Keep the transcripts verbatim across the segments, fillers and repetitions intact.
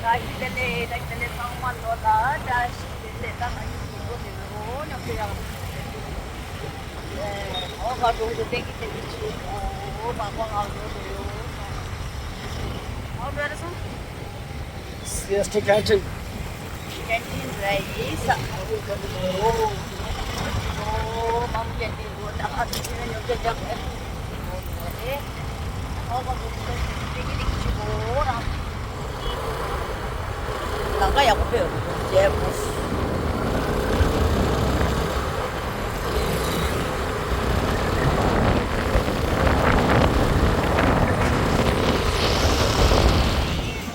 བཀྲ་ཤིས་བདེ་ལེགས། བཀྲ་ཤིས་བདེ་ལེགས། ཚང་མ་ལོ་ལ་བཀྲ་ཤིས་བདེ་ལེགས། ད་ང་གཉིས་ཀྱི་འགྲོ་དེ་རོ་ཉག་ཏུ་ཡང་། ཨོ་ག་གྲོང་དུ་བསྟན་གྱི་བསྟན་གྱི་ཆུ། ཨོ་མ་པ་ང་འགྲོ་དེ་ཡོ། ཨོ་བེ་ར་སོང་། སི་ཨེས་ཊི་ཀེན་ཊིན། ཀེན་ཊིན་རེད་ཡིན་ས། ཨོ་མ་མོ་ཀེན་ཊིན་འགྲོ་ད་ཨ་ཙི་ཅི་ནས་ཉོ་རྒྱ་རྒྱ་བས། ལམ་ཁ་ཡག་པོ་ཕེབས་རེད་རྗེས་པོ།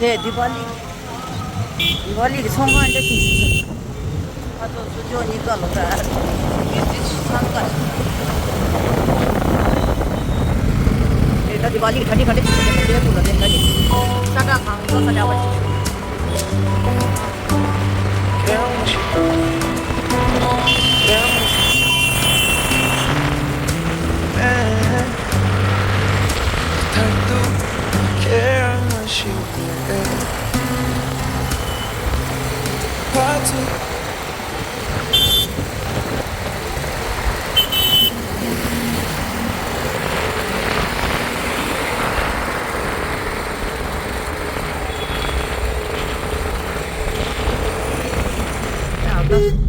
དེ་དི་པ་ལི། དི་པ་ལི་གི་ཚོང་ཁང་འདྲ་ཞིག་ཨ་ཚོ་སུ་ཇོ་གཉིས་ཀ་ལོ་ད་ཡུ་ཙི་ཆི་ཚང་ཀ་ཞིག་ཨེ་ད་དི་པ་ལི་ག་འདྲ་ག་འདྲ་ཞིག་ཡོད་པ་དེ་ལ་དེ་འདྲ་ཞིག་ས་ཁྲ་གང་ག་ས་འདྲ་བ་ཞིག་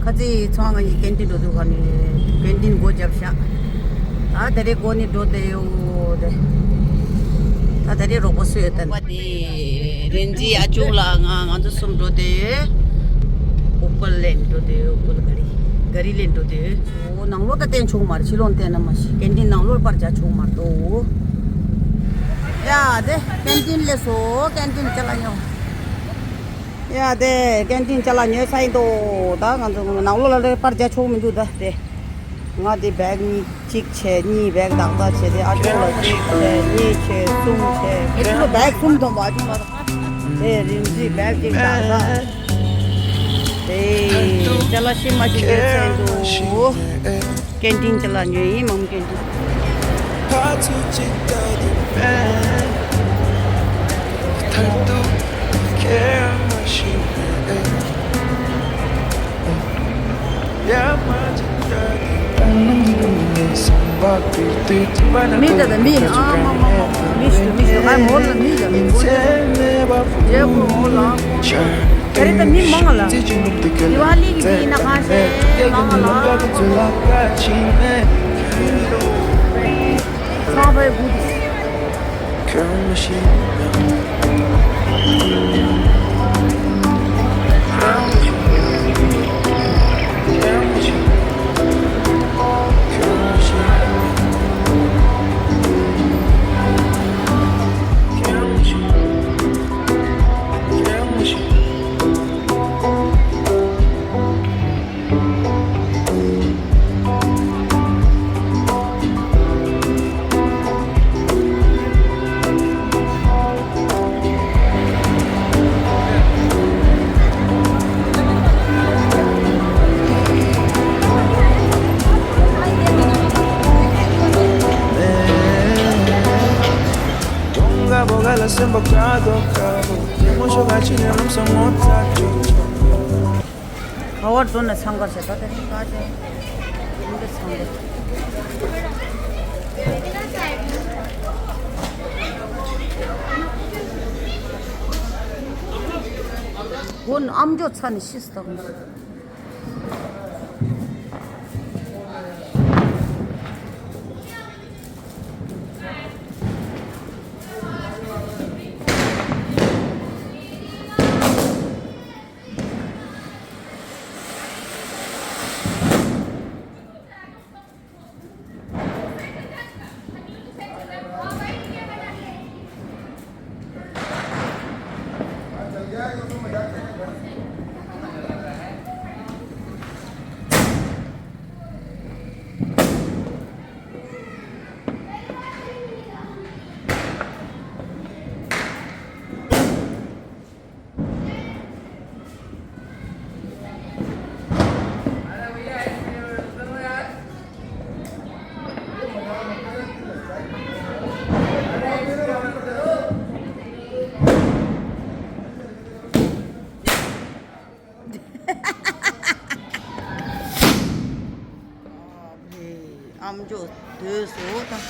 ཁ་ཚིག་ཚང་ང་ཡི་ཀན་ཊིན་འགྲོ་དུས་ཁ་ནས་ཀན་ཊིན་སྒོ་བརྒྱབ་ཤག་ད་དེ་རེ་སྒོ་ནས་འགྲོ་བསྡད་ཡོད་དེ། ད་དེ་རེ་རོགས་པ་སུ་ཡོད་དམ། དེ་རེན་ཛི་ཨ་ཅུང་ལ་ང་ང་ཚོ་གསུམ་འགྲོ་བསྡད་ཡོད། ཨོ་པལ་ལེན་འགྲོ་བསྡད་ཡོད། ཨོ་པལ་ག་རི་ག་རི་ལེན་འགྲོ་བསྡད་ཡོད། ཨོ་ནང་ལོགས་ད་བསྟན་ཆོག་མ་རེད། ཕྱི་ལོགས་བསྟན་ན་མ་ཤི། ཀན་ཊིན་ནང་ལོགས་པར་བྱ་ཆོག་མ་རེད་དོ། ཡ་དེ་ཀན་ཊིན་སླེབས་སོ། ཀན་ཊིན་ཅ་ལག་ཉོ། ཡ་དེ་ཀན་ཊིན་ཅ་ལག་ཉོས་ཚར་ཡིན་དོ། ད་ང་ཚོ་ནང་ལོགས་ལ་ལས་པར་རྒྱག་ཆོག་མི་འདུག་ད་དེ། ང་དེ་བེག་གཉིས་གཅིག་བྱས་གཉིས། བེག་ཏག་ཏག་བྱས་དེ་ཨ་ཅོ་ལ་གཅིག་བྱས་གཉིས་བྱས་གསུམ་བྱས། ཁྱེད་ཚོ་བེག་གསུམ་ཐོན་པ་ཨ་ཅོ་ལ་ད། དེ་རིན་ཅི་བེག་གཅིག་ཏག་ཏག་དེ་ཅ་ལག་ཤི་མ་ཤི་ཡོད་ཚད་འདུག་ཀན་ཊིན་ཅ་ལག་ཉོས་ཡིན། མམ་ཀན་ཊིན། མི་ད་ད་མི་ཨ་མ་མ་མ་མ་མི་ཞུ་མི་ཞུ་ཨ་མོ་ལ་མི་ཡ་མི་གོ་རེ་མོ་ལ་གོ་རེ་ད་མི་མང་ལ། དི་ཝ་ལི་གི་དེ་ན་གང་ཤེས་མང་ལ། ཚང་བའི་བུ་དི། ག་བར་འགྲོ་ན་འཚང་ཁ་བྱེད། ད་དེ་རིང་ཁ་ཆེ་ཡིན་པའི་འཚང་ཁ། སྒོ་ནས་ཨམ་ཅོག་ཚ་ནས་ཤི་སྟག་ཨམ་ཅོག་སྡོད་སོ་ད།